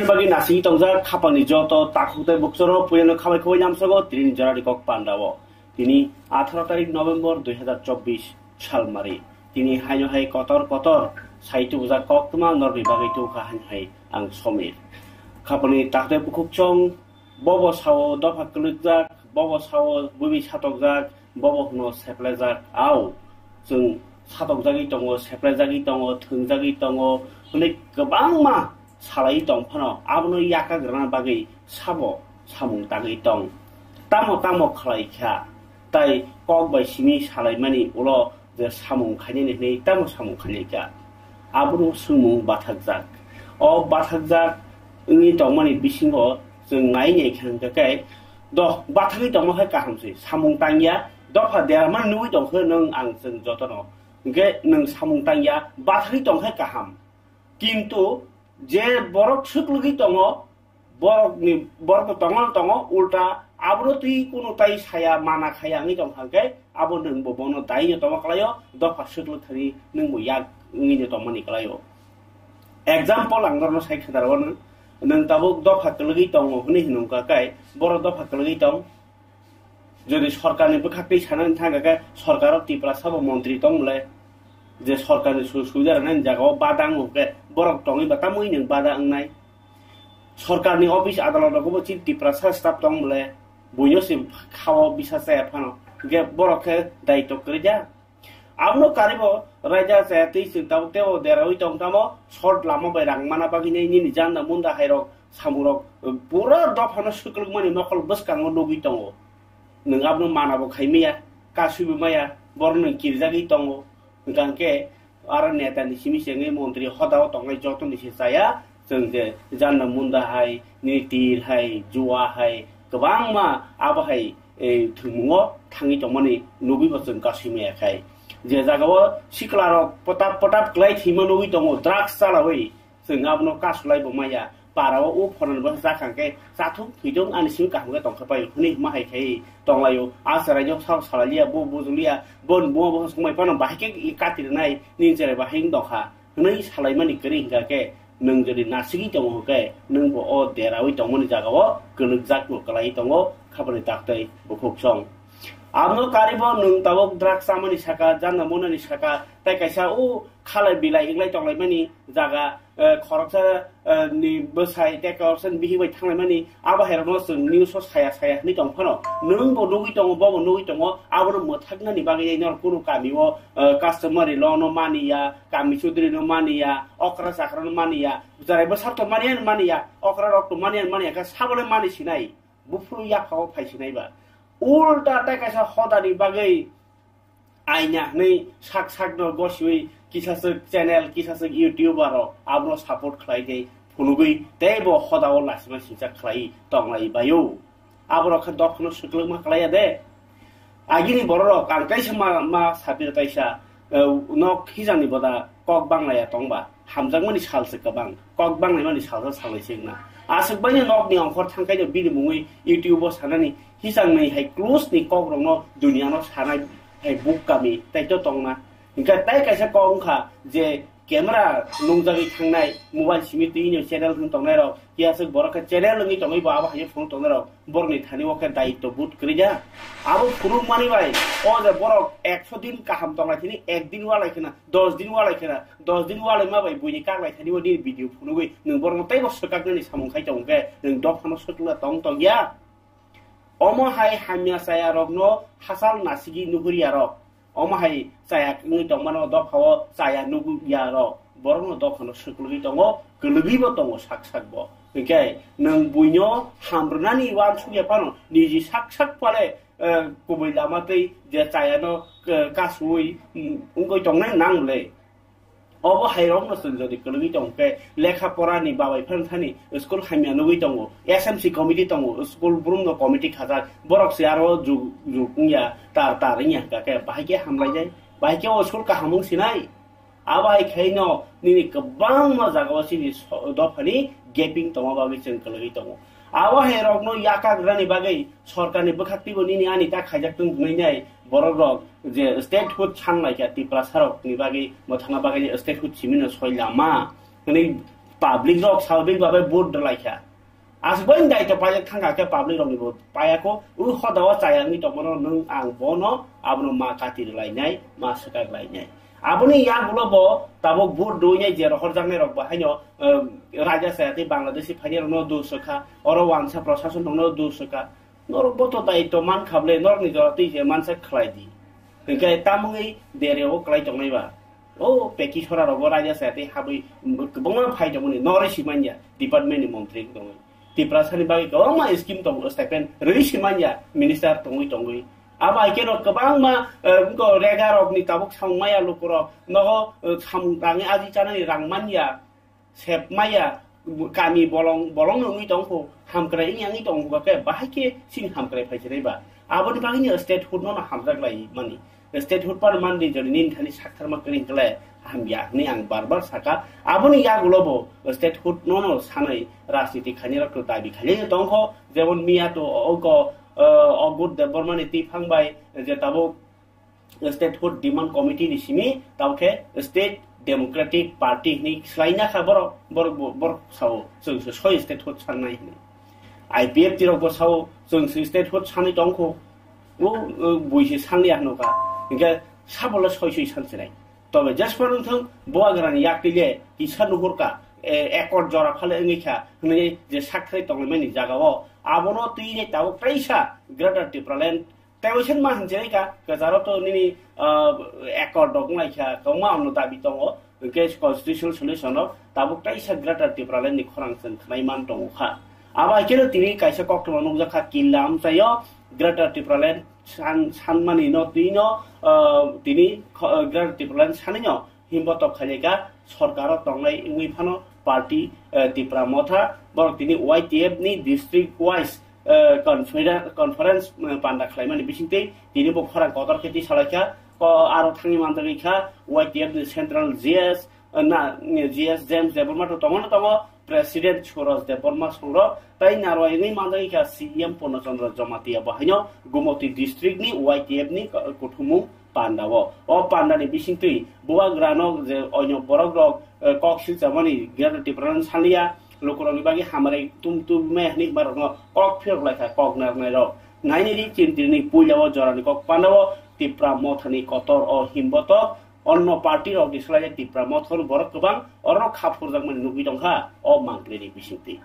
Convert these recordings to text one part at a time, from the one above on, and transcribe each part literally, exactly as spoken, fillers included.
Bagwi nasing tongjak khapangni joto takhuk tei bukchoro puilano khabai khabai namsogo tini jorani kok pandao. Tini atharo tarik November dui hazar chobbish salmari. Tini haino hai kotor kotor sai tubujak koktwma norni bagwi tubukha haino hai ang Somir. Khapangni takhuk tei bukhuk chong bobo sao dopha kwlwkjak, bobo sao bumi satokjak, bobo hwno seplejak. Au, chwng satokjagwi tongo, seplejagwi tongo, thwngjagwi tongo, hwnwi kwbangma salaiwi tong phano abono yakagrana bagwi sabo samung tangwi tong. Tamo tamo khlai kha, tai kok bai simi salaimani ulo je samung khainani hwnwi tamo samung khainai kha? Abono swngmung bathakjak. O bathakjak wngwi tongmani bisingo chwng nai nai kha hwnkha khe, do bathagwi tongma khe kaham se, samung tangya, dopha deramani nugwi tong khe nwng ang chwng jotono. Hwnkhe nwng samung tangya, bathagwi tong khe kaham. Kintu je borok swklwgwi tongo, borokni, borok tongo tongo, ulta abono twi kunu tai saya mana khaya wngwi tong kha khe, abo nwng bo bono daino tongma kwlaio, dopha swklwk thani nwng bo yak wngwi no tongmani kwlaio. Example ang norokno sai khataro nwng, nwng tabuk dopha kwlwgwi tongo hwnwi hwnwi wngkha khe, borok dopha kwlwgwi tong, jodi sorkarni bwkhak twi sanani thangkha khe, sorkaro Tiprasa bo montri tong bwle, je sorkarni su-, subida rwnani jagao bada wngo khe, borok tongwi ba tamwi nwng bada wngnai? Sorkarni office adalat rogo bo chini Tiprasa staff tong bwle, buino se khao bisa chaya phano, hwnkhe borok khe daitw kwrwi da? Abono karibo raida chaya twi chwng tabuk tei o deraui tong tamo, short lama bai rang mana bagwi nai nini janda munda hai rok samung rok pura dophano swklwkmani nokol bwskango nugwi tongo. Nwng abono mana bo khai maya, kasui bo maya, borok nwng kirjagwi tongo. Hwnkha hwnkhe aro neta ni simi se wngwi montri hoda o tongnai joto ni se chaya, chwng je janda munda hai, nini tir hai, jua hai, kwbangma abo hai, eh, thwngmungo thangwi tongmani nugwi bo chwng kasui maya khai. Je jagao sikla rok potap potap kwlai thwima nugwi tongo, drugs chalaui, chwng abono kasulai bo maya. Para o u phonani bo jakha khe chathung thwithung ani simi kaham khe tongkha pai hwnwi hima hai khai tonglaio. A chwraino sao salai liya, bo bujul liya, boni buma bo songmai phano bahai khe kati rwnai, nini cherai bahai wng tongkha hwnwi salaimani kwrwi hwnkha khe, nwng jodi nasigwi tongo hwnkhe, nwng bo o deraui tongmani jagao kwlwkjakno kwlaiwi tongo, khapani taktwi bukhuk chong. Abono karibo nwng tabuk drugs chamani saka, janda monani saka, tai kaisa o khalai bilai wngwi tonglaimani jaga, eh, khoroksa, eh, ni bwsai tei khoroksa ni bihik bai thanglaimani, abo hai rokno chwng news o saya saya hwnwi tong phano, nwng bo nugwi tongo, bo bo nugwi tongo, abono mwthaknani bagwi norok kunu kami o, eh, customary law no mani ya, kami chudri no mani ya, okra chakra no mani ya, jarai bwsarok to mani ya, mani ya, okra rok to mani ya, mani ya, khe sabo le mani sinai, buphuru yapha o phai sinai ba. Ulta tei kaisa hoda ni bagwi aina hwnwi sak sakno gosiwi kisaswk channel, kisaswk YouTuber rok abono support khlai tei phunugwi tei bo hoda o lasima singcha khlai tonglai baio. Aborok khe dophano swklwkma khlai ya de. Agini bororok ang kaisa ma, ma sapir kaisa, eh, nok hijangni boda kok banglaiya tongba. Hamjakmani sal se kwbang, kok banglaimani salsa salai se wngna. Aswk baino nokni ongkhor thangkaino bini mungwi YouTube o sanani hisang nai hai close ni kok rokno duniya no sanai hai buk kami tai to tongna. Hingkhe tai kaisa kok wngkha je camera nungjagwi thangnai, mobile simi twi no channel wng tongnai rok, kiyaswk borok khe channel wngwi tongwi bo abo hai phone tongnai rok. Borokni thani o khe daitw but kwrwi ya. Abo phunukmani bai o je borok ekso din kaham tonglai thini, ek din walai khna, dos din walai khna, dos din walai ma bai buini kaklai thani o nini video phunugwi nwng borokno teibo swkaknani samung khai tongo khe nwng dophano swkla tong tong ya. Omo hai hamya chaya rokno hachal nasigi nuhuri ya rok. Omo hai chaya wngwi tongmano dophao chaya nukya rok. Borokno dophano swklwgwi tongo, kwlwgwibo tongo sak sakbo. Hinkhe nwng buino hamrwnani uansukya phano niji sak sak phale, eh, kubui lama tei je chayano, eh, kasuwi, mm, wngwi tongnai nang le. Obo hai rokno chwng jodi kwlwgwi tong khe lekha pora ni babai phan thani school hamya nugwi tongo, S M C committee tongo, school brum no committee khajak, borok se aro juk juk wngya, tar tar wngya hwnkha khe bahai khe hamlaijai, bahai khe o school kaham wng sinai. Abo hai khe no nini kwbangma jaga o chini so-, dophani gaping tongma bagwi chwng kwlwgwi tongo. Abo hai rokno yakagrani bagwi sorkarni bwkhak twibo nini ani ta khaijak tong hwnwi nai borok rok je statehood san lai kha Tiprasa rok ni bagwi, mwthangna bagwi statehood simi no soi lama hwnwi Public rok swabik babai vote rwlaikha. Aswk bai daito paiya thangkha khe public rokni bo paiya kho. U hoda o chaya wngwi tongmano nwng ang bono abono ma kati rwlainai, ma swkak lainai. Aboni yagulo bo tabuk vote rwinai je rohorjaknai rok bo haino, um, raja chaya tei Bangladeshi phainai rokno duswkha, oro wansa prosason rokno duswkha. Norok bo to daito mankha bwle, norokni jora twi je mansa khlai di. Hinkhe tamungwi dereo kwlai tongnai ba. O peki sora rogo raja se tei habwi kwbangma phai tongmani noroi simanya department ni montri tongwi. Tiprasa ni bagwi kwbangma scheme tongo, stipend rwi simanya minister tongwi tongwi. Abo hai khe no kwbangma, eh, wngko rega rok ni tabuk samung maya luku rok nogo, eh, samung tangwi aji chanani rang manya. Sep maya, kami bolong, bolong wngwi tongkho, hamkrai wngya wngwi tongkho khe, bahai khe chini hamkrai phaisinai ba. Aboni bagwino statehood no hamjak lai mani. Statehood pan mandi jodi nini thani saktharma kwrwi hwnkhe hamya hwnwi ang bar bar saka. Aboni yagulo bo statehood no no sanwi rajniti khainai rok to dabi khainai tongkho, jemon miya to oko, eh, Ogut Debbarma ni twiphang bai je tabuk Statehood Demand Committee ni simi, tamo khe State Democratic Party hwnwi swlaina kha borok, borok, borok sao, chwng se soi statehood sannai hwnwi. I P F T rok bo sao, chwng se statehood sanwi tongkho, o, o, bui se sanliya hwno kha, hinkhe sabo le soi soi sansinai. Tobe jesphano wngthang, Bubagrani yak twi le kisa nuhur kha, e, accord jora phale wngwi kha hwnwi je sakthai tonglaimani jagao, abono twi le tabuk teisa Greater Tipraland Tei waisa ma hinjai ka, kwcharo to nini, ah, accord rok wng lai kha, kwbangma ano dabi tongo, hwnkhe constitutional solution rok tabuk teisa Greater Tipraland ni khorang chwng khnai man tongo kha. Abo hai kheno tini kaisa koktwma nukjak kha, killa amchaio Greater Tipraland san-, sanmani no twi no, ah, tini kho-, Greater Tipraland sanino himbo tok khailai kha, sorkaro tongnai wngwi phano party, eh, Tipra Motha, borok tini Y T F ni district wise, eh, conferen-, conference, eh, panda khlaimani bisingtwi tini bo khorang kotor khe twi salai kha. Ko aro thangwi manjagwi kha Y T F ni central G S, eh, na, G S James Debbarma to tongo, tongo, President Suraj Debbarma songrok, tei narwai wngwi manjagwi kha C E M Purna Chandra Jamatia bo haino Gumoti district ni Y T F ni ko-, kuthumung panda o. O panda ni bisingtwi Bubagrano je onyo borok rok, eh, kok silchamani Greater Tipraland sanliya, lukurokni bagwi hamari tum tum me hwnwi borokno kok phirok lai kha kok narwknai rok. Nainidi chini tini puila o jorani kok panda o Tipra Mothani kotor o himbotok onno party rokni swlaiya Tipra Mothor borok kwbang oro kha phurjakmani nugwi tongkha o mangpili ni bisingtwi.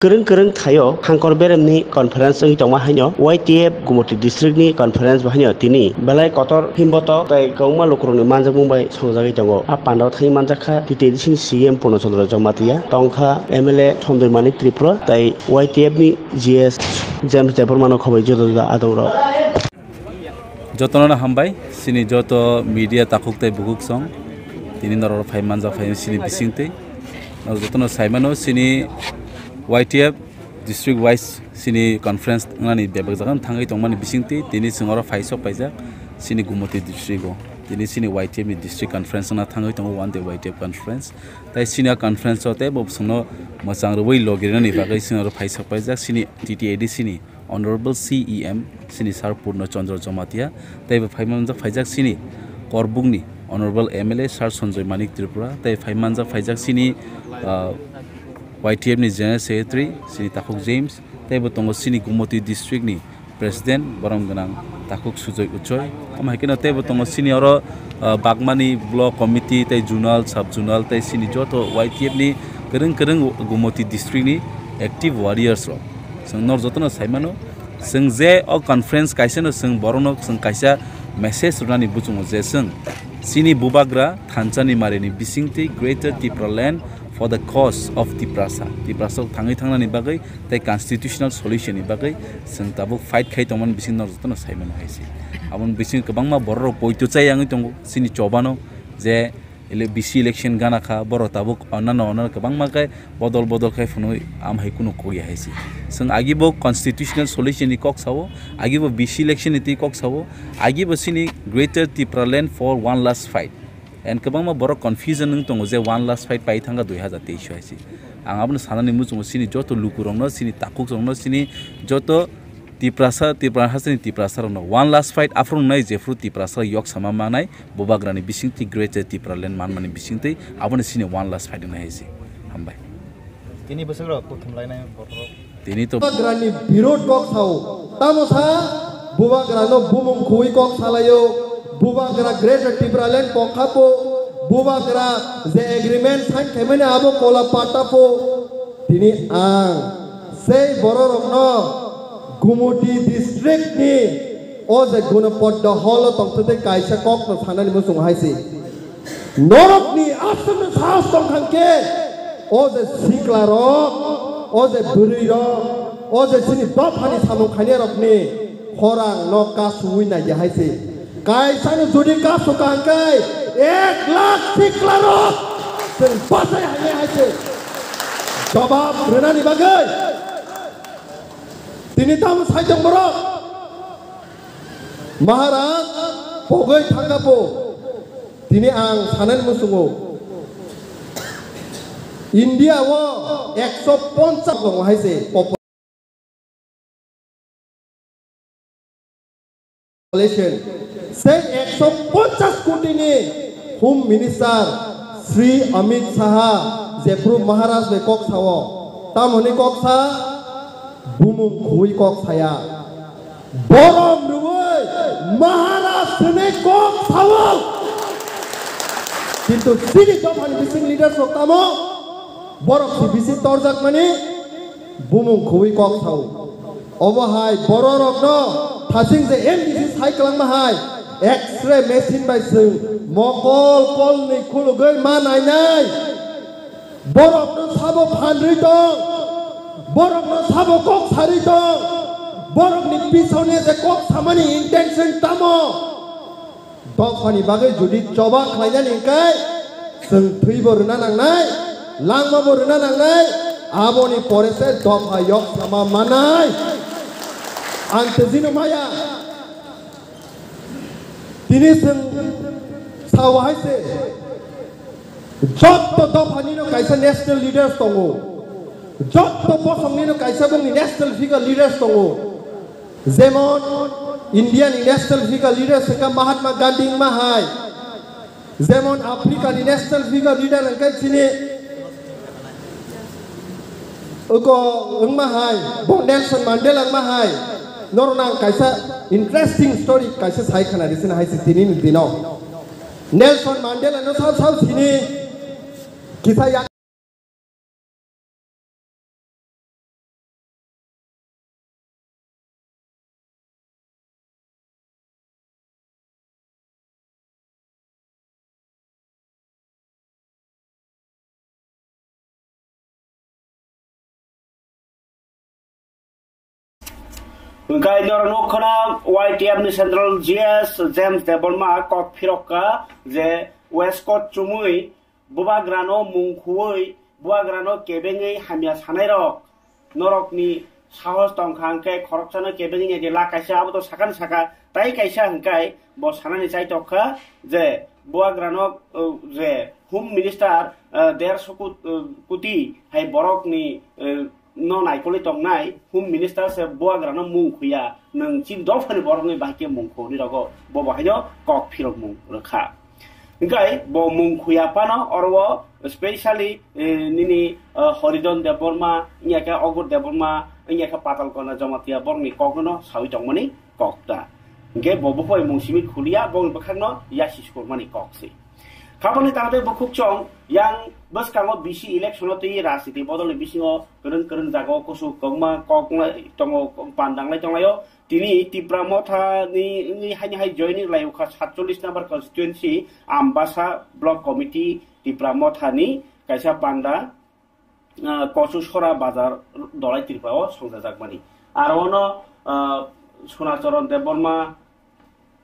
Kwrwng kwrwng thaio hangkor beremni conference wngwi tongma haino Y T F Gumoti district ni conference bo haino tini belai kotor himbotok tei kwbangma lukurokni manjakmung bai songjagwi tongo. A pandao thangwi manjakha T T A D C ni C E M Purna Chandra Jamatia, tongkha M L A Sanjoy Manik Tripura tei Y T F ni G S James Debbarma no khoboi juda juda adongrok. Jotono hambai, sini joto media takhuk tei bukhuk song, tini norok phai manjak phai sini bisingtwi. Norok jotono saimano sini Y T F district wise sini conference wngnani bebak jaga thangwi tongmani bisingtwi, tini chwng oro phai sok paijak sini Gumoti district o. Tini sini Y T F ni district conference wngna thangwi tongo, one day Y T F conference. Tai sini a conference o tei bo chwngno mwchang rwui logirinani bagwi chwng oro phai sok paijak sini T T A D C ni Honorable C E M sini Sir Purno Chandra Jamatia, tei bo phai manjak phaijak sini Korbukni Honorable M L A Sir Sanjoy Manik Tripura, tei phai manjak phaijak sini, ah, Y T F ni General Secretary sini Takhuk James, tei bo tongo sini Gumoti District ni President borom gwnang Takhuk Sujoy Uchoi. Omo hai kheno tei bo tongo sini oro, ah, Bagmani Block Committee tei Zonal, Sub Zonal tei sini joto Y T F ni kwrwng kwrwng Gumoti District ni active warriors rok. Chwng nor jotono saimano, chwng je o conference kaisa no chwng borokno chwng kaisa message rwnani buchungo je chwng chini bubagra thansa ni mari ni bisingtwi Greater Tipraland for the cause of Tiprasa, Tiprasa thangwi thangnani bagwi tei constitutional solution ni bagwi chwng tabuk fight khai tongmani bising norok jotono sai mano hai se. Aboni bising kwbangma bororok poito chai yangwi tongo chini chobano je ele-, B C election gana kha, borok tabuk onnano onnano kwbangma khe bodol bodol khai phunui am hai kunu kok ya hai se. Chwng agibo constitutional solution ni kok sao, agibo B C election ni twi kok sao, agibo chini Greater Tipraland for one last fight. And kwbangma borok confusion wng tongo je one last fight pai thangkha dui hazar teis hai se. Ang abono sanani muchungo chini joto lukurokno, chini takukrokno, chini joto Tiprasa, Tipra hasteni Tiprasarokno one last fight aphuru nai jephuru Tiprasa yok sama manai bubagrani bisingtwi Greater Tipraland manmani bisingtwi abono chini one last fight wngnai hai se. Hambai. Tini bwswk rok kuthum lainai borok. Tini to Bubagrani birod kok sao. Tamo sa Bubagrano bumung khui kok salaio. Bubagra Greater Tipraland kok khapo. Bubagra je agreement sign khaimani abo kola patapo. Tini ang sei bororokno Gumoti district ni o je Gunopoddo holo tongthokdai kaisa kokno sanani muchungo hai se. Norokni aswkno sahas tongkha khe, o je siklarok, o je bwrwirok, o je chini dophani samung khainai rokni khorang no kasuwi nai de hai se. Kaisano jodi kasu kha hwnkhe ek lakh siklarok chwng bachai hai nai hai se. Jobab rwnani bagwi tini tamo sai tong borok. Maharaj pogwi thangkha po. Tini ang sanani muchungo, India o ekso ponchas tongo hai se population. Sei ekso ponchas koti ni Home Minister Shri Amit Shah jephru Maharaj bai kok sao, tamoni kok sa, bumung khui kok saya. Borom rwui Maharaj hwnwi kok sao. Kintu chini dophani bising leaders rok tamo borok si bisi torjakmani bumung khubui kok sao. Obo hai bororokno thasing je M D C sai kwlangma hai X-ray machine bai chwng mokol kolni khulugwi ma nainai. Borokno sabo phanrwi tong, borokno sabo kok sarwi tong, borokni bisoni je kok samani intention tamo? Dophani bagwi jodi choba khlainani hwnkhe, chwng thwibo rwna nangnai, langmabo rwna nangnai, aboni pore se dopha yok sama manai. Ang tejino maya. Tini chwng sao hai se, jotto dophanino kaisa national leaders tongo, jotto bosongnino kaisa bongni national figure leaders tongo. Jemon India ni national figure leaders wngkha Mahatma Gandhi wngma hai, jemon Africa ni national figure leader wngkha chini uko wngma hai, bo Nelson Mandela wngma hai. Norokno ang kaisa interesting story kaisa sai khna ri sini hai se tini ni dino. Nelson Mandela no sao sao sini kisa yak Hwnkhe norok nukho na Y T F ni Central G S James Debbarma kok phirokha je waistcoat chumui bubagrano mung khuwi bubagrano kebengwi hamya sanairok norokni sahos tongkha hwnkhe khoroksano kebengwi nai de la kaisa abo to sakani saka tai kaisa hwnkhe bo sanani chaitokha je bubagrano, uh, je Home Minister, uh, derso kut-, uh, kuti hai borokni, uh, no naikolwi tongnai Home Minister se bubagrano mung khuya, nwng chini dophani borokni bahai khe mung khuni rogo, bo bo haino kok phirokmung rwkha. Hwnkhe bo mung khuya phano oro o specially, eh, nini, eh, Horidon Debbarma, wngya khe Ogur Debbarma, wngya khe Patalkona Jamatia borokni kokno sawi tongmani kok ta. Hwnkhe bo buphai mung simi khuliya, bongni bwkhakno yasi sukurmani kok se. Khabangni tangtwi bukhuk chong yang bwskango B C election-o twi rajniti bodolni bisingo kwrwng kwrwng jagao kusu kwbangma kok wng tongo, pandanglai tonglaio. Tini Tipra Mothani wngwi haini hai joining laio kha satchollish number constituency Ambasa Block Committee Tipra Mothani kaisa panda, ah, Kochusora bazar Dolai Tripura o songchajakmani. Aro ono, ah, Sunacharan Debbarma,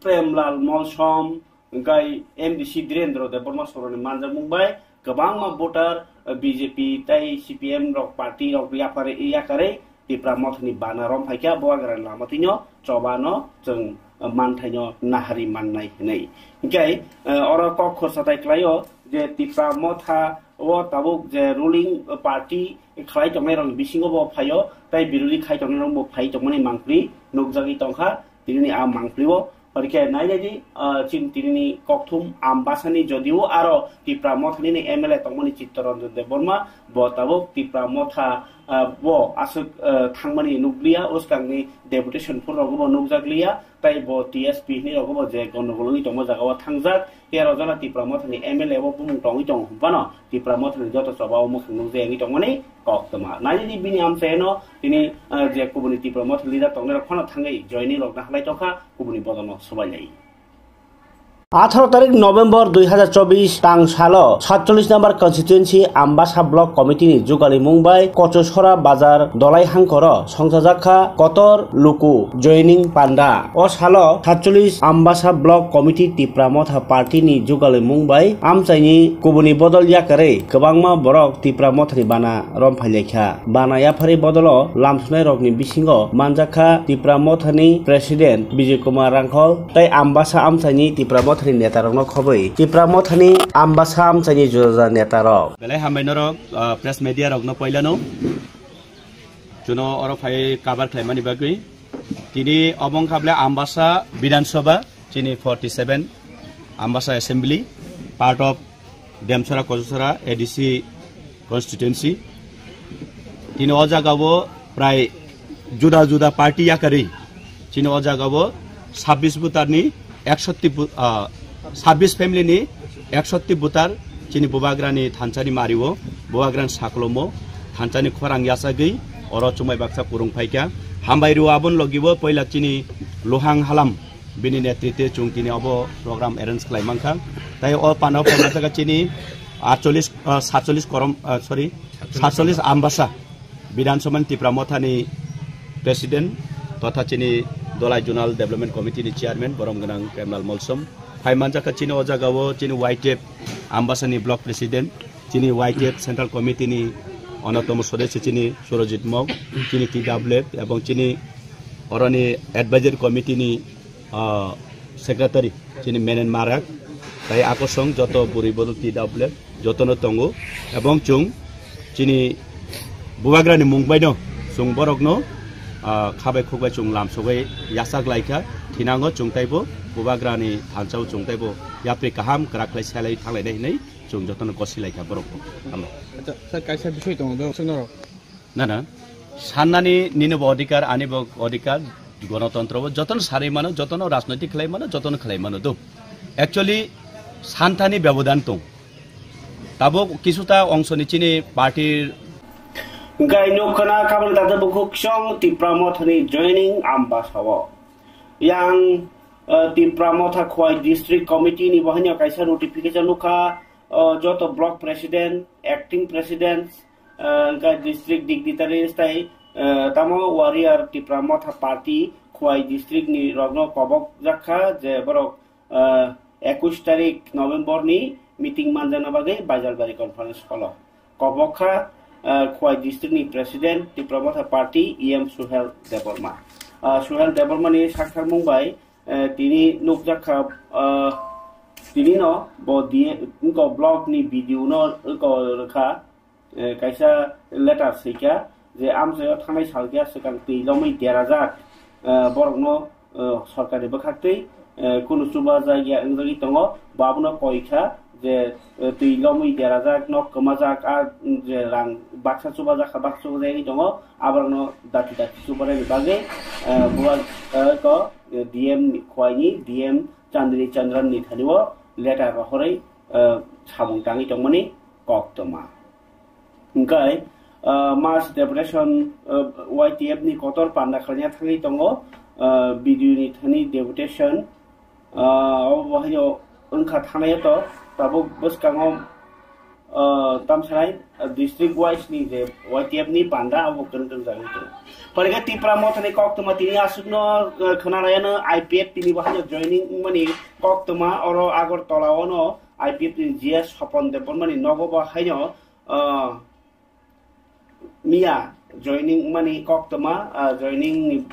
Premlal Molsom, hingkai M D C Dhirendra Debbarma soroni manjakmung bai kwbangma voter, ah, B J P tei C P M rok party rok yapharwi yakarwi Tipra Mothani bana rom phaikha, bo agra lama twino choba no chwng, ah, manthaino nahari mannai hinwi. Hingkai, ah, oro kok khorsa tai klaio je Tipra Motha o tabuk je ruling party khlai tongnai rokni bisingo bo phaio, tei birodhi khai tongnai rok bo phai tongmani mangpli nukjagwi tongkha tinini a mangpli o. Porikhe nai nai di, ah, chini tinini kokthum Ambasani jodio aro Tipra Mothani ni M L A tongmani Chittaranjan Debbarma bo tabuk Tipra Motha, ah, bo aswk, ah, thangmani nukliya, uskangni deputation phuru rogo bo nukjakliya, tei bo T S P hinwi rogo bo je gondogol wngwi tongma jaga o thangjak. Tei aro jora Tipra Mothani M L A o bumung tongwi tongo hwnphano Tipra Mothani joto choba o mwkhang nukjagwi tongmani koktwma. Nai di bini amchaino tini, ah, je kubuni Tipra Motha leader tongnai rok phano thangwi joining rok nahalai tongkha, kubuni bodolno swbailai. Atharo tarik November dui hazar chobbish tang salo satchollish number constituency Ambasa Block Committee ni jugalimung bai Kochusora Bazar Dolai Hangkoro songchajakha kotor luku joining panda. O salo satchollish Ambasa Block Committee Tipra Motha Party ni jugalimung bai amchaini kubuni bodol yakarwi kwbangma borok Tipra Mothani bana rom phailaikha. Bana yapharwi bodolo lamsonai rokni bisingo manjakha Tipra Mothani President Bijay Kumar Rangkhol tei Ambasa amchaini Tipra Mothani netarokno khobwi Tipra Mothani Ambasa amchaini juda juda netarok. Belai hambai norok, ah, press media rokno poilano. Chuno oro phai cover khlaimani bagwi. Tini obo wngkha ble Ambasa Bidhan Sabha, chini forty seven Ambasa Assembly, part of Demsora Kochusora A D C constituency. Tini o jaga o prai juda juda party yakarwi chini o jaga o sabbish voter ni eksotti bu-, ah, sabbish family ni eksotti voter chini Bubagrani thansa ni mari o, Bubagrani saklomo thansa ni khorang yachagwi oro chumai baksa kurung phaikha. Hambai rw aboni logi o poila chini Luhang Halam bini netritwe chwng tini obo program arrange khlai mankha. Tai o pano phaima thaka chini atchollish, ah, satchollish korom, ah, sorry, satchollish Ambasa Bidhan Sabha ni Tipra Mothani President totha chini Dolai Zonal Development Committee ni Chairman borom gwnang Premlal Molsom. Phai manjakha chini o jaga o chini Y T F Ambasa ni Block President, chini Y T F Central Committee ni onottomo sodesyo chini Surojit Mok, chini T W F ebong chini oroni Advisory Committee ni, ah, Secretary chini Menen Marak, tai akosong joto bwrwi bodol T W F jotono tongo, ebong chwng chini Bubagrani mung baino chwng borokno, ah, khabai khukbai chwng lamsogwi yachak laikha, thinango chwng taibo Bubagrani thansao chwng taibo yapri kaham kwrak khlai selai thanglainai hinwi chwng jotono gosi laikha borokno. Hamo. Acha, sir, kaisa bisoi tongo, do, sir, norok. Na, na. Sannani nini bo odhikar, ani bo odhikar, gonotontro bo, jotono sarwi mano, jotono rajnoitik khlai mano, jotono khlai mano, do. Actually, santhani bebodan tong. Tabuk kisuta ongsoni chini party. Gai nukana kabel dada bukhuk song Tipra Mothani joining Ambasa o. Yang, eh, Tipra Motha Khwai District Committee ni bohanya kaisa notification nukha, eh, joto block president, acting president, eh, wngkha district dignitaries tai, eh, tamo warrior Tipra Motha Party Khwai district ni rokno kobok jakha je borok, eh, ekush tarik November ni meeting manjakna bagwi Baijalbari conference hall o. Kobok kha, eh, Khwai district ni president Tipra Motha Party E M Suhel Debbarma. Ah, Suhel Debbarma ni sakharmung bai, eh, tini nukjakha, ah, tini no bo D M, wngkha block ni B D O no wngkha rwkha, eh, kaisa letter swikha je amchaio thangnai salkhe swkang twi lomwi derajak, eh, borokno, eh, sorkari bwkhaktwi, eh, kunu chubajak ya wngjagwi tongo, bo abono koikha je, eh, twi lomwi derajak, nok kwmajak, a, je rang baksa chubajak kha, baksa chubajagwi tongo, aborokno dati dati chubanani bagwi, eh, buwak, eh, ko, eh, D M ni, Khwaini D M Chandri Chandran ni thani o letter rohorwi, eh, samung tangwi tongmani koktwma. Hingkhe, ah, mass deputation, ah, Y T F ni kotor panda khlaina thangwi tongo, ah, B D O ni thani deputation, ah, obo haino wngkha thangnaio to, tabuk bwskango ah, tamsanai, ah, district wise ni je Y T F ni panda abo kwrwng kwrwng jagwi tongo. Pore khe Tipra Motha ni koktwma tini aswkno, ah, khwnarayano I P F T ni bo haino joining wngmani koktwma oro Agartala ono I P F T ni G S Sopon Debbarma ni nogo bo haino, ah, miya joining wngmani koktwma, ah, joining ni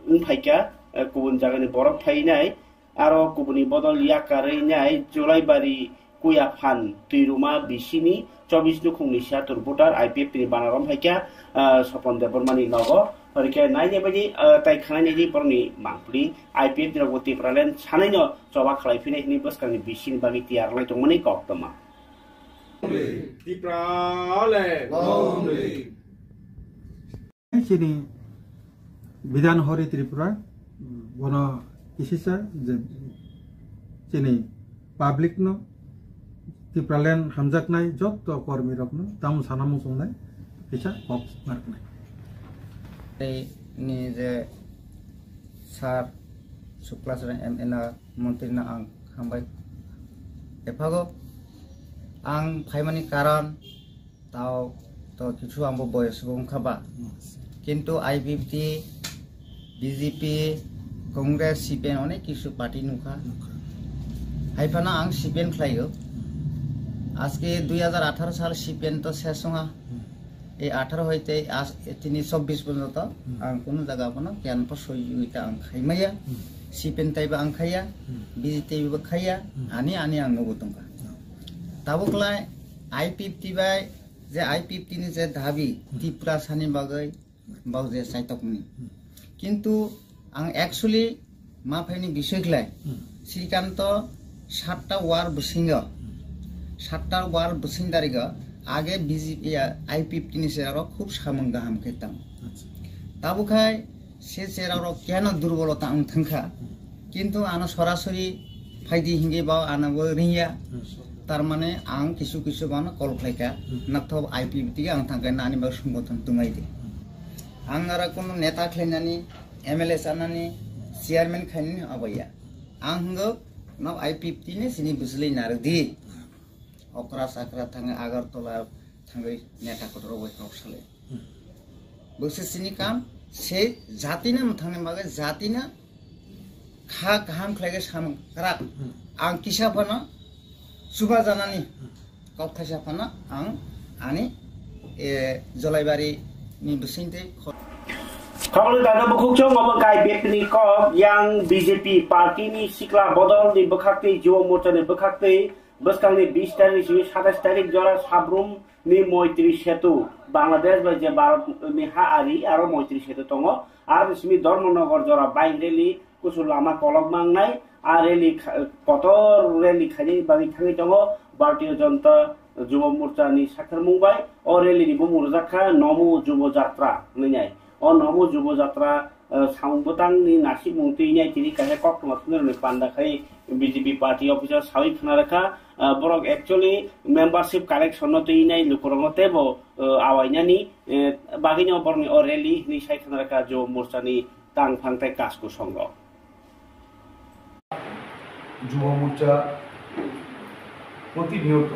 wngphaikha, ah, kubun jagani borok phainai, aro kubuni bodol yakarwi nai Julaibari Kuyaphan Twiruma bisini chobbish nukhungni siyatur voter I P F T ni bana romphaikha, ah, Sopon Debbarmani nogo. Horikhe nainai baidi, ah, tai khwnainai di borokni mangpili I P F T rokbo Tipraland sanaino choba khlai phinai hwnwi bwskangni bisini bagwi tiyar lai tongmani koktwma. Tipraland. Long live. Chini Bidhan Hari Tripura, bono kisisa je chini public no, Tipraland hamjaknai jotto kormi rokno tamo sana muchungnai kisa kok narwknai. Tei ni je sir Sukla Saran M N A montri no ang hambai ephago. Ang phaimani karon tao to kichu ambo boyos bo wngkha ba. Kintu I P F T, B J P, Congress, C P M onek kichu party nukha. Nukha. Haiphano ang C P M khlaio. Aske dui hajar atharo sal C P M to ses wngha. Hmm. Ei atharo hoite as, tini chobbish porjonto Hmm. ang kunu jaga bono kiyan po soi ui ta ang khaimaya. Hmm. C P M taiba ang khaya, Hmm. B J P taiba khaya, Hmm. ani, ani ang nugo tongkha. Hmm. Tabuk lai I P F T bai je I P F T ni je dabi Hmm. Tiprasani bagwi bau je chaitokmani. Hmm. Kintu ang actually ma phaini bisoi khlai Hmm. Srikanto satta war bwswingo, Hmm. satta war bwswing darigo age B J P ya I P F T ni cherarok khub samung gaham khe tang. Acha. Tabuk khai se cherarok keno durbolota wng thangkha. Hmm. Kintu ano sorasori phaidi hingi bao ano bo ringya. Hmm. Tar mane ang kisu kisu bano call khlaikha. Hmm. Nakthok I P F T ang thangkhe nani bag songgothon tungai di. Hmm. Ang aro kono neta khlainani, M L A sanani, chairman khainani abo ya. Ang hwngo, no I P F T ni sini bwswlwi narwk di. Okra sakra thangwi Agartala thangwi neta kotor bai kok sale. Hmm. Bwswk sini kam, se jati na mwthangni bagwi jati na kha kaham khlai khe samung kwrak. Hmm. Ang kisa phano chuba janani Hmm. kok thaisa phano ang ani, e, Jolaibari ni bising tei kho- Khobor dana bukhuk chong obo kai bepni kok yang B J P party ni sikla bodol ni bwkhak tei Jubo Morcha ni bwkhak tei bwskang ni bis tarik ni simi satais tarik jora Sabrum ni Moitri Setu, Bangladesh bai je Bharat ni ha ari aro Moitri Setu tongo, aro ni simi Dharmanagar jora bike rally, kusu lama kolok mangnai, a rally kha-, kotor rally khainai bagwi thangwi tongo Bharatiya Janata Jubo Morcha ni sakharmung bai. O rally ni bumung rwjak kha Nomo Jubo Jatra hwnwi nai. O Nomo Jubo Jatra, eh, samung bwtang ni nasikmung twi nai tini kaisa koktwma thumnai rokni panda khai B J P party officer sawi khna rwkha. Ah, borok actually membership collection no twi nai lukurokno teibo, ah, awainani, eh, bagwino borokni o rally hinwi sai thangna rwkha Jubo Morcha ni tangphang tei kasku songrok. যুব মোর্চা প্রতিনিয়ত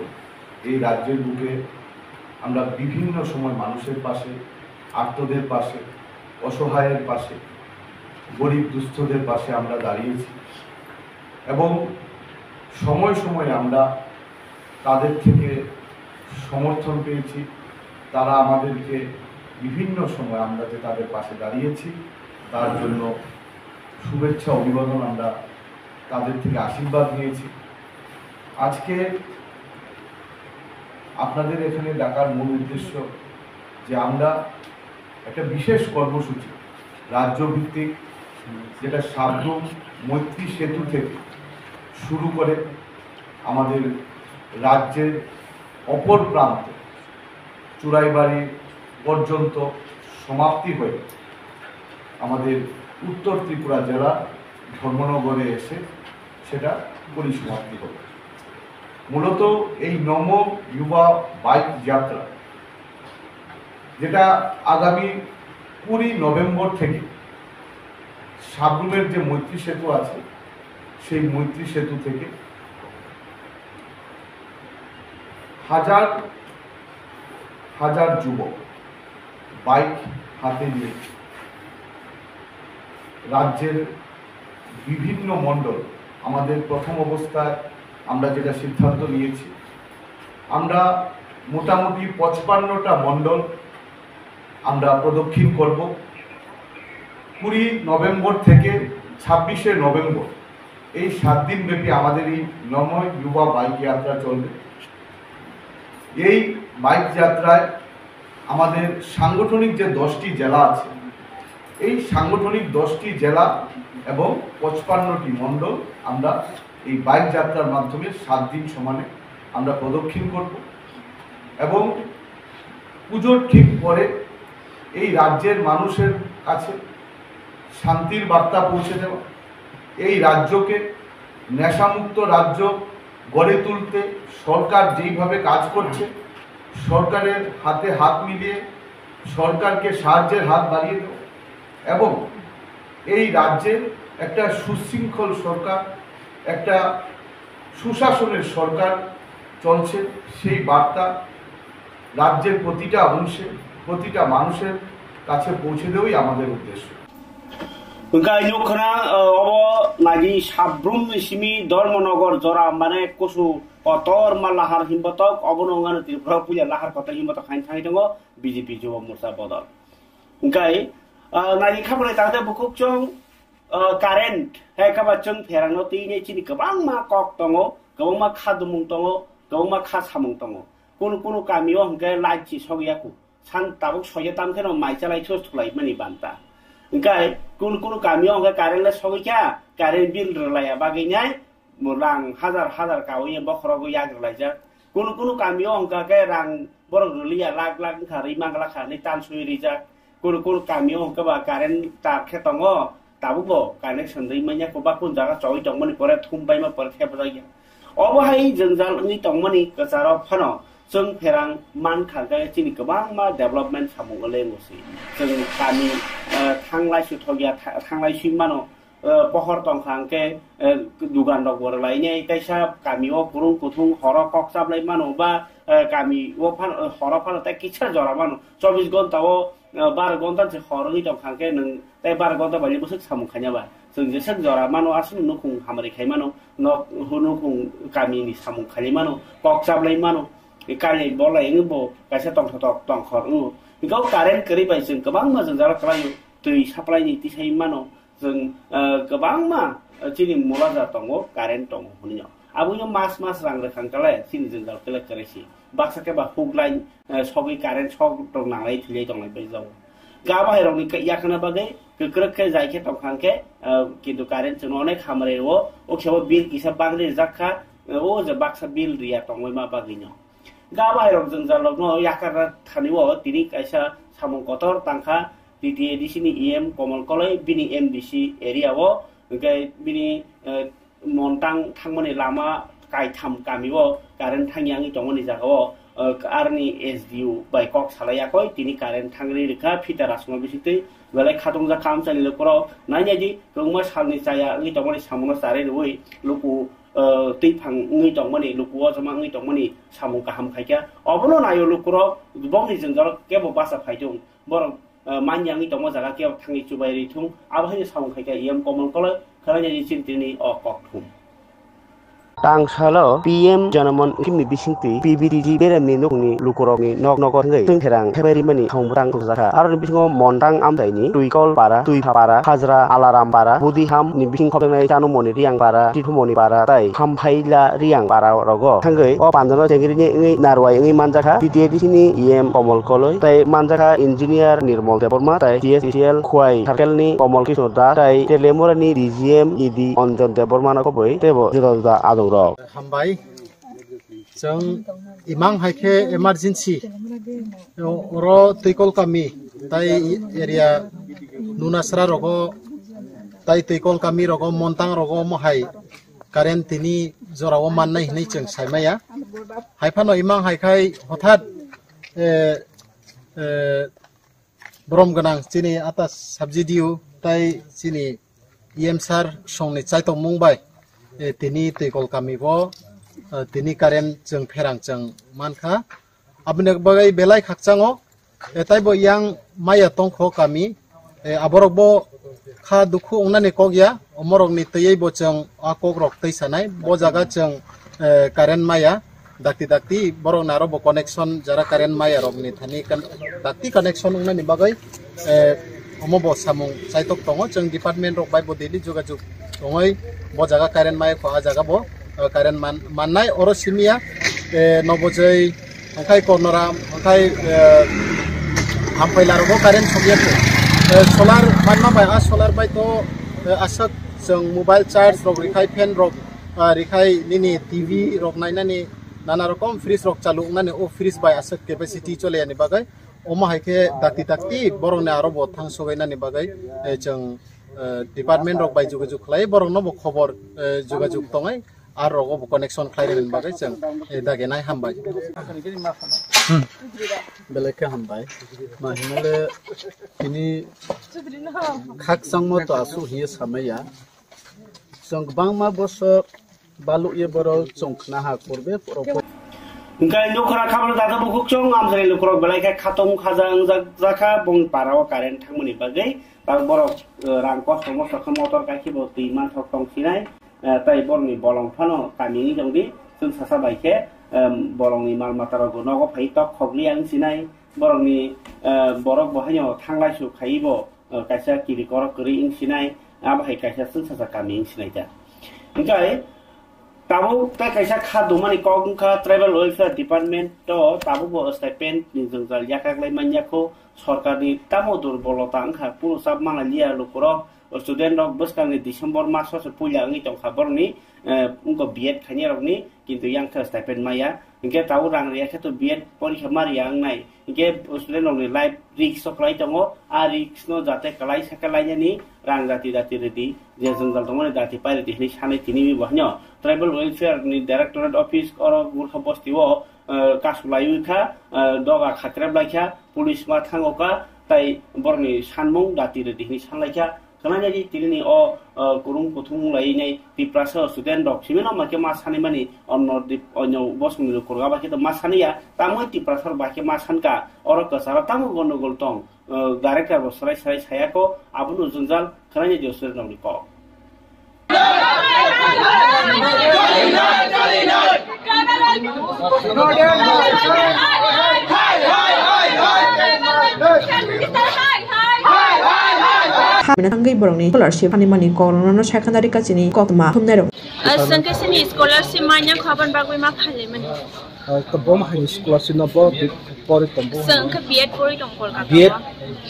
এই রাজ্যের বুকে আমরা বিভিন্ন সময় মানুষের পাশে, আর্তদের পাশে, অসহায়ের পাশে, গরিব দুস্থদের পাশে আমরা দাঁড়িয়েছি এবং সময় সময় আমরা তাদের থেকে সমর্থন পেয়েছি। তারা আমাদেরকে বিভিন্ন সময় আমরা যে তাদের পাশে দাঁড়িয়েছি, তার জন্য শুভেচ্ছা অভিবাদন আমরা তাদের থেকে আশীর্বাদ নিয়েছি। আজকে আপনাদের এখানে ডাকার মূল উদ্দেশ্য যে আমরা একটা বিশেষ কর্মসূচি রাজ্যভিত্তিক, যেটা সাবরুম মৈত্রী সেতু থেকে শুরু করে আমাদের রাজ্যের অপর প্রান্ত চুড়াইবাড়ি পর্যন্ত সমাপ্তি হয়ে আমাদের উত্তর ত্রিপুরা জেলা ধর্মনগরে এসে সেটা পরিসমাপ্তি হবে। মূলত এই নমো যুবা বাইক যাত্রা, যেটা আগামী কুড়ি নভেম্বর থেকে সাবরুমের যে মৈত্রী সেতু আছে, সেই মৈত্রী সেতু থেকে হাজার হাজার যুবক বাইক হাতে নিয়ে রাজ্যের বিভিন্ন মণ্ডল, আমাদের প্রথম অবস্থায় আমরা যেটা সিদ্ধান্ত নিয়েছি, আমরা মোটামুটি পঁচপান্নটা মণ্ডল আমরা প্রদক্ষিণ করব। কুড়ি নভেম্বর থেকে ছাব্বিশে নভেম্বর, এই সাত দিন ব্যাপী আমাদের এই নমো যুবা বাইক যাত্রা চলবে। এই বাইক যাত্রায় আমাদের সাংগঠনিক যে দশটি জেলা আছে, এই সাংগঠনিক দশটি জেলা এবং পঁচপান্নটি মণ্ডল আমরা এই বাইক যাত্রার মাধ্যমে সাত দিন সমানে আমরা প্রদক্ষিণ করব এবং পুজোর ঠিক পরে এই রাজ্যের মানুষের কাছে শান্তির বার্তা পৌঁছে দেওয়া, এই রাজ্যকে নেশামুক্ত রাজ্য গড়ে তুলতে সরকার যেইভাবে কাজ করছে, সরকারের হাতে হাত মিলিয়ে সরকারকে সাহায্যের হাত বাড়িয়ে দেওয়া এবং এই রাজ্যে একটা সুশৃঙ্খল সরকার, একটা সুশাসনের সরকার চলছে, সেই বার্তা রাজ্যের প্রতিটা অংশে, প্রতিটা মানুষের কাছে পৌঁছে দেওয়াই আমাদের উদ্দেশ্য। Hwnkhe ang nukha na, uh, obo nagi Sabrum ni simi Dharmanagar jora mane kusu kotor ma lahar himbotok, obono wngkha Tripura puila lahar kotor himbotok hain thangwi tongo B J P Jubo Morcha bodol. Hwnkhe, uh, nagi kha bwlai tangde bukhuk chwng, uh, current, hai kha ba chwng pherangno twi nai chini kwbangma kok tongo, kwbangma kha dumung tongo, kwbangma kha samung tongo. Kunu kunu kamio hwnkhe light si sogwi yaku. San tabuk soya tam kheno mai chalai thus thulai mani banta. Hwnkhe kunu kunu kamio hwnkhe current le sogwi kha, current bill rwlaiya bagwi nai, mo lang hajar hajar kawi bokhorogo yak rwlaijak. Kunu kunu kamio hwnkha khe rang borok rwliya, lakh lakh wngkha, rwi mangla kha hinwi tanswi rijak. Kunu kunu kamio hwnkha ba current tar khe tongo, tabukbo connection rwi manya, koba kun jaga choi tongmani pore thum baima pore thepjak ya. Obo hai jwngjal wngwi tongmani kwcharo phano chwng pherang mankha khe chini kwbangma development samung le musi. Chwng kami, eh, thanglai su thokya, tha-, thanglai sui mano, eh, pohor tongkha hwnkhe, eh, dugan rok bo rwlainai, teisa kami o kwrwng kuthung horo kok chaplai mano ba, eh, kami o phano, eh, horo phano tei kisa jora mano, chobbish gonta o, eh, baro gonta se hor wngwi tongkha hwnkhe nwng tei baro gonta bai bwswk samung khaina ba. Chwng jeswk jora mano aswk nukhung hamari khai mano, nok nukhung kami ni samung khailai mano, kok chaplai mano, kali bolai wngwi bo kaisa tongthotok tongkhor wngo. Hwnkhe o current kwrwi bai chwng kwbangma jwngjal kwlaio, twi supply ni tisai mano, chwng, ah, kwbangma, ah, chini mulaja tongo, current tongo hwnwi no. Aboni mas mas rang rwkha kale chini jwngjal kele kwrwi si. Baksa khe ba hook line, ah, sogwi current sok rok nanglai thwilai tonglai bai jago. Ga bahai rokni yakhana bagwi kwkrwk khe jai khe tongkha khe, ah, kintu current chwngno onek hamari o, o khe o bill kisa bangri rijak kha, o je baksa bill riya tongwi ma bagwi no. Ga bahai rok jwngjal rokno yakarna thani o tini kaisa samung kotor tangkha T T A D C ni E M Komol Koloi bini M D C area o, hwnkhe bini, eh, Montang thangmani lama kaitham kami o current thangya wngwi tongmani jaga o, eh, arni S D O bai kok salai yakoi tini current thangri rwkha phita rasma bisingtwi belai khatungjak kha amchaini lukurok nainai di kwbangma salni chaya wngwi tongmani samungo charwi rwui luku, eh, twiphang wngwi tongmani luku o joma wngwi tongmani samung kaham khaikha obono naio lukurok bongni jwngjal kebo bacha phaitung borok, eh, manya wngwi tongma jaga kebo thangwi chubai rwi thung abo haino samung khaikha E M Komol Koloi khwlainani chini tini o kok thum. Tangsalo P M Janaman Scheme ni bisingtwi P V T G beremni nokni lukurokni nok nogo thangwi chwng therang thebai rimani samung bwtang tongjakha. Aroni bisingo Montang amchaini Twikol para, Twipha para, Hajra Alaram para, Budiham ni bising khobjaknai Chanumoni Riang para, Tithumoni para tei Hamphaila Riang para rogo thangwi o pandano chengrini wngwi narwai wngwi manjakha T T A D C ni E M Komol Koloi tei manjakha Engineer Nirmol Debbarma tei T S C L Khwai Circle ni Komol Krishna Das tei Telemura ni D G M E D Anjan Debbarma no kubui teibo juda juda adongrok. Hambai. Chwng imang hai khe emergency, o-, oro Twikol kami, tai area Nunasra rogo, tai Twikol kami rogo, Montang rogo mohai current tini jora o mannai hinwi chwng sai maya. Hai phano imang hai khai hothat, eh, eh, borom gwnang chini ata subsidy o tai chini E M sir songni chaitokmung bai, eh, tini Twikol kami bo Eh, tini current chwng pherang chwng mankha. Aboni bagwi belai khakchango. Eh, taibo yang maya tongkho kami. Eh, aborok bo kha dukhu wngnani kok ya. Omorokni twiwi bo chwng a kokrok twi sanai. Bo jaga chwng, eh, current maya. Dakti dakti borok naro bo connection jara current maya rokni thani kan-, dakti connection wngnani bagwi, eh, omo bo samung chaitok tongo. Chwng department rok bai bo daily jogajog tongwi bo jaga current maya kho a jaga bo, eh, current man-, mannai oro simiya, eh, Nobojoi, hwnkhe Kornoram, hwnkhe, eh, Amphaila rogo current sokya kho. Eh, solar manma bai a solar bai to, eh, aswk chwng mobile charge rok rikhai fan rok, ah, rikhai nini T V rok nainani nana rokom fridge rok chaluknani o fridge bai aswk capacity choleyani bagwi omo hai khe dakti dakti borokni aro bo thang sogainani bagwi, eh, chwng, eh, department rok bai jogajog khlai borokno bo khobor, eh, jogajog tongai ar rogo bo connection khlai rwni bagwi chwng, eh, dagenai hambai. Hmm. Belai khe hambai. Ma hinale tini khakchangma to aswk hiye samaya. Chwng kwbangma bosor balukye borok chwng khna ha korbe borok. Hwnkhe nukra khabra dada bukhuk chwng amjani lukurok belai khe khatong khaja wngjak jakha bongni para o current thangmani bagwi. Tabuk borok, eh, rang kosto mosto khe motor kai khe bo twi manthok tong sinai. Eh, tai borokni bolong phano kami wngwi tongdi. Chwng sasa bai khe, em, bolongni mal mata rok bo nogo phai tok khokliya wng sinai. Borokni, eh, borok bo haino thanglai su khaiwi bo, eh, kaisa kiri korok kwrwi wng sinai, abo hai kaisa chwngsacha kami wng sinai ta. Hwnkhe tabuk tei kaisa kha dumani kok wngkha Tribal Welfare Department o tabuk bo stipend ni jwngjal yakraklai manya kho, sorkarni tamo durbolota wngkha, kunu chap mana liya lukurok, student rok bwskangni December maso se puila wngwi tongkha borokni, eh, wngkha B Ed khainai rokni, kintu yang khe stipend maya. Hinkhe tabuk rang riya khe to B Ed porikha ma riya wngnai. Hinkhe student rokni life risk o kwlai tongo. A risk no jate kwlai sakhe lainani rang dati dati rwdi, je jwngjal tongmani dati pai rwdi hinwi sanwi tini bo hwnyo. Tribal Welfare ni Directorate Office oro Gurkha bosti o, eh, kasu laiwi kha, eh, doga khatrep lai kha, police ma thango kha, tai borokni sanmung dati rwdi hinwi sanlai kha. Khwnai nai di, tinini o, o, kwrwng kuthung lai nai Tiprasa student rok simi no ma khe ma sanai mani, onno dip-, onno bosong ni lukurok aba khe to ma sani ya, tamo Tiprasa rok ba khe ma san ka, oro kwcharo tamo gondogol tong, o, director bo swrai swrai saya ko, abono jwngjal khwnai nai di student rok ni kok. Hamina thangwi borokni scholarship hanimani kokrokno sakhandari kachini koktwma thumnairok. Chwng khe chini scholarship manya kho aboni bagwi ma phailaimani. Ah, to bo ma hai scholarship no bo di-, pori tong bo. Chwng khe B Ed pori tong Kolkata. B Ed,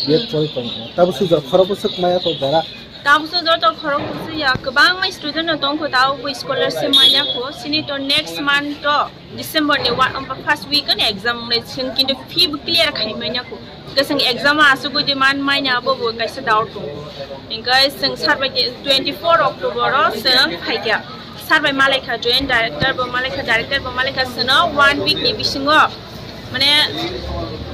B Ed pori tong. Tabo sujak khorok bwswk maya to jara. Tabo sujak to khorok bwswk ya kwbangma student no tong kho, tabo bo scholarship manya kho. Chini to next month to December ni one, um, first week ni exam wngnai, chwng kintu fee bo clear khai manya kho. Hwnkhe chwng exam o asugwi di man manya abo bo kaisa doubt tongo. Hwnkhe chwng sir bai twenty four October o chwng phaikha. Sir bai malaikha, joint director bo malaikha, director bo malaikha, chwngno one week ni bisingo mane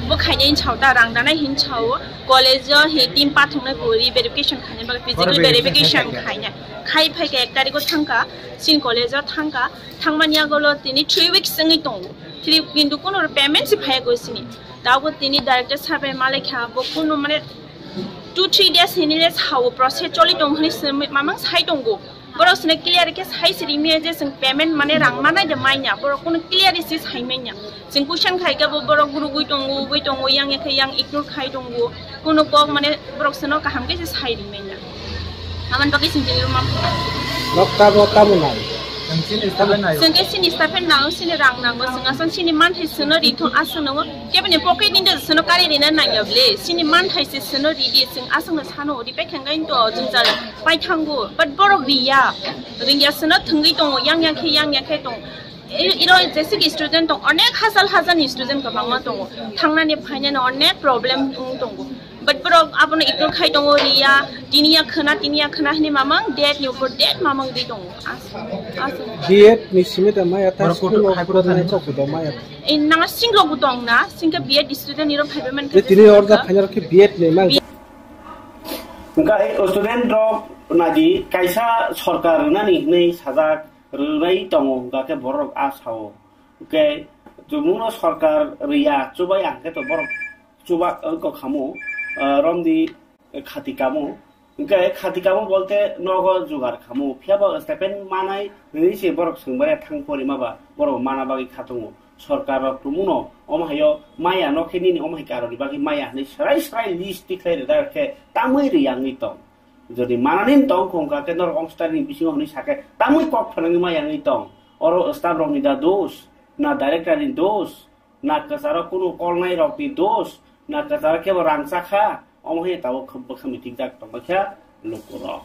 bo khainai hinwi sao ta, rang danai hinwi sao. College o hi team pathoknai bo re verification khainai bagwi, physical verification khainai. Khai phaikha ek tarikh o thangkha, chini college o thangkha. Thangmani yagulo tini three weeks wngwi tongo. Three, kintu kuno payment se phaiya koi sini. Tabuk tini director sir bai malaikha, bo kuno mane two three days hinile sao process choli tong hinwi se mamang sai tongo. Borok sini clear khe sai siri miya je chwng payment mane rang manai de manya. Borok kuno clear se sai manya. Chwng question khai khe bo borok gurugwi tongo, ugwi tongo, yang ya khe yang ignore khai tongo. Kuno kok mane borok sino kaham khe se sai ri manya. Aman bagwi chwng tini room. Nok tamo tamo nai. Chwng khe sini stipend nango, sini rang nango, chwng aswk sini manthai sino ri thung aswk nango. Kebini pocket ni de sino kari rina nangya ble. Sini manthai se sino ri di, chwng aswk no sano ri pai thangkai to jwngjal pai thango. But borok riya. Ringya sino thwngwi tongo, yang ya khe yang ya khe tongo. I-, iro jesiki student tong, onek hajal hajal ni student kwbangma tongo. Thangnani phainani onek problem wng tongo. But borok abono ignore khai tongo, riya, tiniya khwna, tiniya khwna hinwi mamang, date ni upor date mamang di tongo. As-, as-, B Ed ni simi da maya ta borok school kutuk of khai kutuk government thani. Rok kudo maya. In nang sing rok tong na, sing ka B Ed student ni rok phaiba man. Tini order final ke B Ed ni mang. Hwnkhe student rok nadi kaisa sorkar rwnani hinwi sajak, rwnai tongo, hwnkha khe borok a sao. Hwnkhe chumungno sorkar riya, chubai ang khe to borok chuba wngkha khamu, ah, romdi khati kamo. Hwnkhe khati kamo bolte nogo jugar khamu, phiyaba stipend manai hwnwi se borok swngbaria thang porima ba borok mana bagwi kha tongo. Sorkar rok tumuno omo hayo maya no khe nini omo hai karoni bagwi maya hwnwi srai srai list tikhlai rwda khe tamwi riyangwi tong. Jodi manani tong khong kha khe norok ongstani bisingo hwnwi sakhe tamwi kok phanangwi maya wngwi tong. Oro staff rokni da dos, na director ni dos, na kwcharo kunu kolnai rokni dos, na kwcharo kebo rang chakha, omo hai tabo khub bwkha mitik jak tongbaikha lukurok.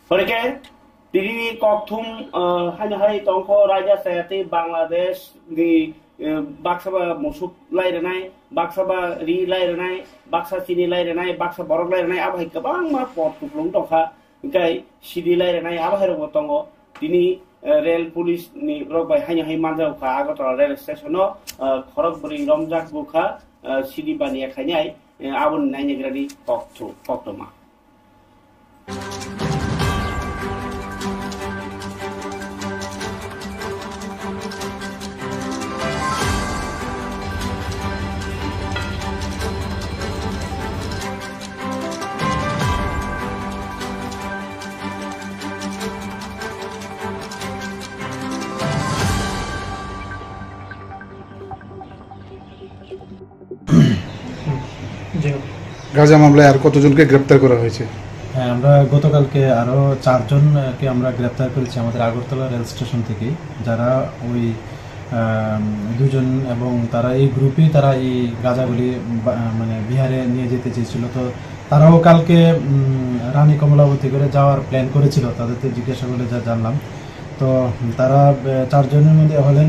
Phorikhe tini kokthum, ah, haino hai tongkho raida chaya tei Bangladesh ni, eh, baksa ba musuk lai rwnai, baksa ba ri lai rwnai, baksa chini lai rwnai, baksa borok lai rwnai, abo hai kwbangma pot kuplung tongkha. Hingkai sidi lai rwnai abo hai rokbo tongo. Tini, eh, rail police ni rok bai haino hai manjak kha Agartala rail station o, eh, khorok bwrwi romjak bwkha, eh, sidi baniya khainai, eh, aboni nainagrani kokthu-, koktwma. জি। গাজা মামলায় আর কতজনকে গ্রেপ্তার করা হয়েছে? হ্যাঁ, আমরা গতকালকে আরো চারজনকে আমরা গ্রেপ্তার করেছি আমাদের আগরতলা রেল স্টেশন থেকে, যারা ওই, আম, দুজন, এবং তারা এই গ্রুপেই তারা এই গাঁজাগুলি বা-, মানে বিহারে নিয়ে যেতে চেয়েছিল। তো তারাও কালকে, উম, রানী কমলাবতী করে যাওয়ার প্ল্যান করেছিল, তাদেরকে জিজ্ঞাসা করলে যা জানলাম। তো তারা, আহ, চারজনের মধ্যে হলেন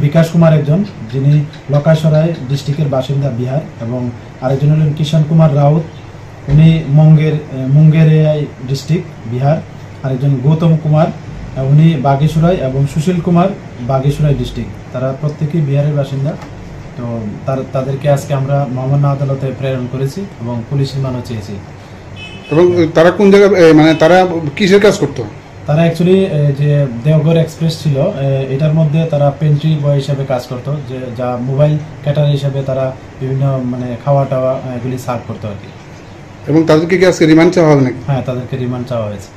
বিকাশ কুমার একজন, যিনি লকাসরাই ডিস্ট্রিক্টের বাসিন্দা বিহার, এবং আরেকজন হলেন কিষাণ কুমার রাউত, উনি মুঙ্গের, আহ, মুঙ্গেরিয়াই ডিস্ট্রিক্ট বিহার, আরেকজন গৌতম কুমার, আহ, উনি বাগেশ্বরাই, এবং সুশীল কুমার বাগেশ্বরাই ডিস্ট্রিক্ট। তারা প্রত্যেকেই বিহারের বাসিন্দা। তো তার, তাদেরকে আজকে আমরা মহামান্য আদালতে প্রেরণ করেছি এবং পুলিশ রিমান্ডও চেয়েছি। এবং তারা কোন জায়গায়, এ, মানে তারা কিসের কাজ করতো? তারা অ্যাকচুয়ালি, এ, যে দেওঘর এক্সপ্রেস ছিল, এ, এটার মধ্যে তারা পেন্ট্রি বয় হিসাবে কাজ করতো, যে যা মোবাইল ক্যাটার হিসাবে তারা বিভিন্ন, মানে, খাওয়া টাওয়া, এ, এগুলি সার্ভ করতো আর কি। এবং তাদেরকে কি আজকে রিমান্ড চাওয়া হবে নাকি? হ্যাঁ, তাদেরকে রিমান্ড চাওয়া হয়েছে।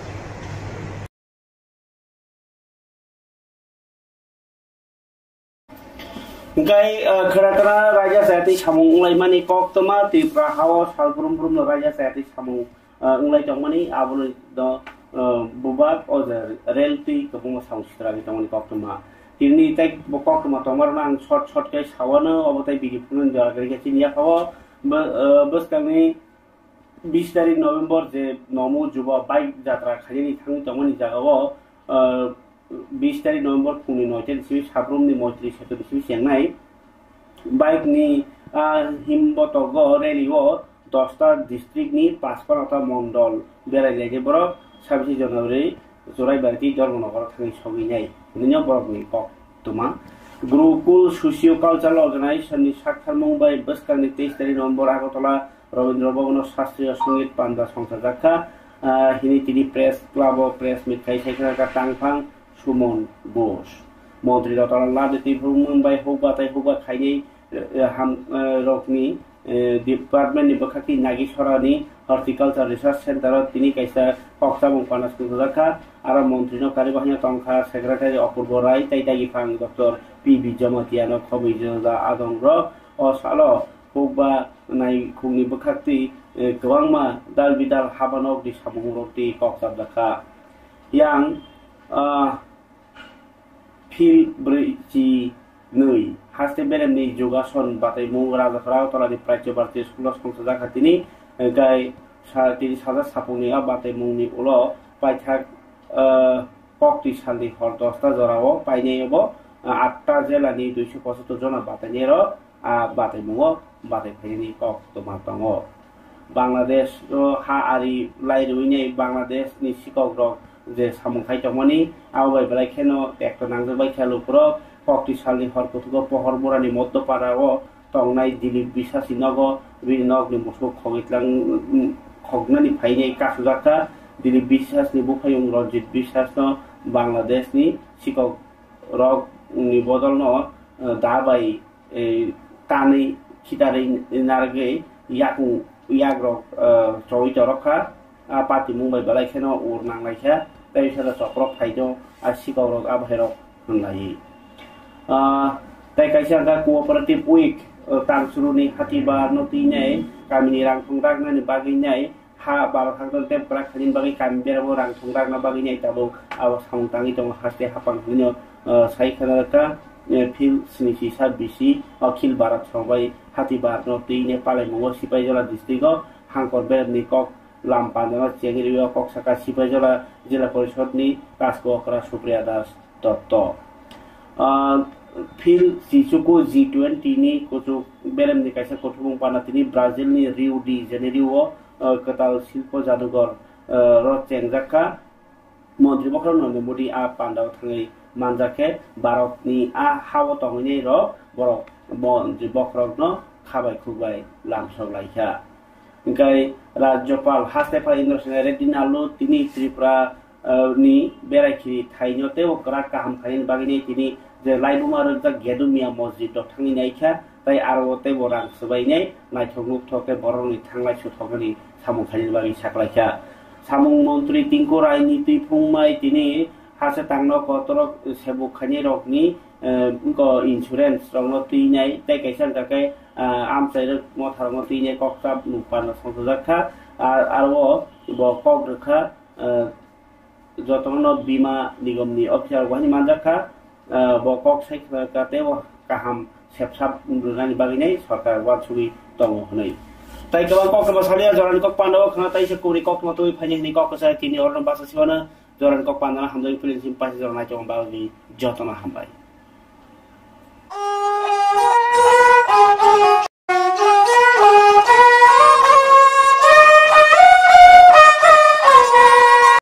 Hingkai, ah, khwna khwna raida chaya tei samung wnglaimani koktwma Tripura hao salbrum brumno raida chaya tei samung, ah, wnglai tongmani abono, ah, bubak o je rel twi kwbangma samung swragwi tongmani koktwma. Tini tei bo koktwma tongmarokno ang short short khe sawano, obo tei video phunuknani jora kwrwi khe chini yaphao bo, ah, bwskangni bis tarik November je Nomu Juba bike jatra khainani thangwi tongmani jagao, ah, bis tarik November phungni noita ni simi Sabrumni Moitri Setu ni simi chengnai bike ni, ah, himbotogo rally o dosta district ni Pachpanata mondol berai lainai borok sabisi January Churaibari tei Dharmanagar thangwi sogwi nai hwnwi borokni koktwma. Gurukul Socio Cultural Organization ni saktharmung bai bwskangni teis tarik November Agartala Rabindra Bhavan o Shastriya Songit panda songchajak kha, ah, hini tini press club o press meet khai sai khna kha tangphang Suman Ghosh. Montri Ratan Lal Aditya Bhumung bai hukba tai hukba khainai, eh, ham, eh, rokni, eh, department ni bwkhak twi Nagisora ni Horticulture Research Center o tini kaisa kokchamung panda songchajak kha. Aro montri no karwi bahaino tong kha Secretary Apurbo Rai tei dagi phang Doctor P B Jamatia no khobwi jwngjal adong rok. O salo hukba naikhungni bwkhak twi, eh, kwbangma dal bidal habanok di samung rok twi kokchap jakha. Yang, ah, phil brwi chi nwi haste beremni Yogason bataimung Rajaphara Agartala ni Prachya Bharati School o songchajak kha tini, eh, gai sa-, tini sajak sapungni a bataimungni ulo paithak, eh, Kokti salni hor dosta jorao painai bo, ah, atta jela ni duiso pochottor jona batainai rok, ah, bataimungo batai phainani koktwma tongo. Bangladesh o ha ari lai rwinai Bangladesh ni sikok rok je samung khai tongmani, abo bai belai kheno tekto nangjak bai kha lukurok. Kokti salni hor kuthugo pohor burani Moddo Para o tongnai Dilip Bisasi nogo bini nokni musuk khogwi tlang, khoknani phainai kasujak kha. Dilip Biswas ni buphayung Ranjit Biswas no Bangladesh ni sikok rok ni bodol no, eh, da bai, eh, kanwi khitarwi narwgwi yakung yakrok, eh, chowui torok kha. A patimung bai belai kheno ur nang lai kha, tei sara chokrok phai do, a sikok rok a bahai rok hwnlai. Ah, tei kaisa wngkha Cooperative Week, eh, tang suru ni hati bar no twi nai, kami ni rang thong rak nani bagwi nai, ha bar hak no tep kwrak khaini bagwi kami berabo rang thong rak na bagwi nai tabuk abo samung tangwi tongo haste hapang hwnwi no, eh, sai khana rwkha, eh, phil sni sisa bisi Akhil Bharat Sabha bai hati bar no twi ne palai mungo Sipaijala district o hangkor berem ni kok lam pandano chengri o kok saka Sipaijala Jila Porishod ni Kasko Okra Supriya Das Dotto. Ah, phil Chichuku G twenty ni kuchuk berem ni kaisa kuthumung pana tini Brazil ni Rio de Janeiro o, ah, kwtal silpo janugor, ah, ro chengjak kha. Montri bokhorok Narendra Modi a pandao thangwi manjak khe Bharat ni a hao tongwinai rok borok montri bokhorok no khabai khukbai lamsok lai kha. Hingkai Rajyapal haste pha Indra Sena Reddy Nallu tini Tripura, eh, ni berai khiri thaino teibo kwrak kaham khainani bagwini tini je laibuma rwjak Gedumia Masjid o thangwi naikha, tei aro o teibo rang swbainai naithok nukthok tei borokni thanglai suthoknani samung khainani bagwi saklaikha. Samung montri Tinku Rai ni twi phungmai tini haste tangno kotorok sebuk khainai rokni, eh, wngkha insurance rokno twinai tei kaisa wngkha khe, eh, amchairok motharokno twinai koksa nukparna songchajak kha. Ar, aro bo kok rwkha, eh, jotono bima nigomni officer wahini manjak kha, eh, bo kok sai kha tei bo kaham sepsap rwnani bagwinai sorkar uansugwi tongo hwnwi. Tai kwbang koktwma salia jorani kok pandao khna tai se kubri koktwma twi phaini hwnwi kok kwchai tini orno basa sibano jorani kok pandana hamjagwi prince paisa jornai tongma bagwi jotono hambai.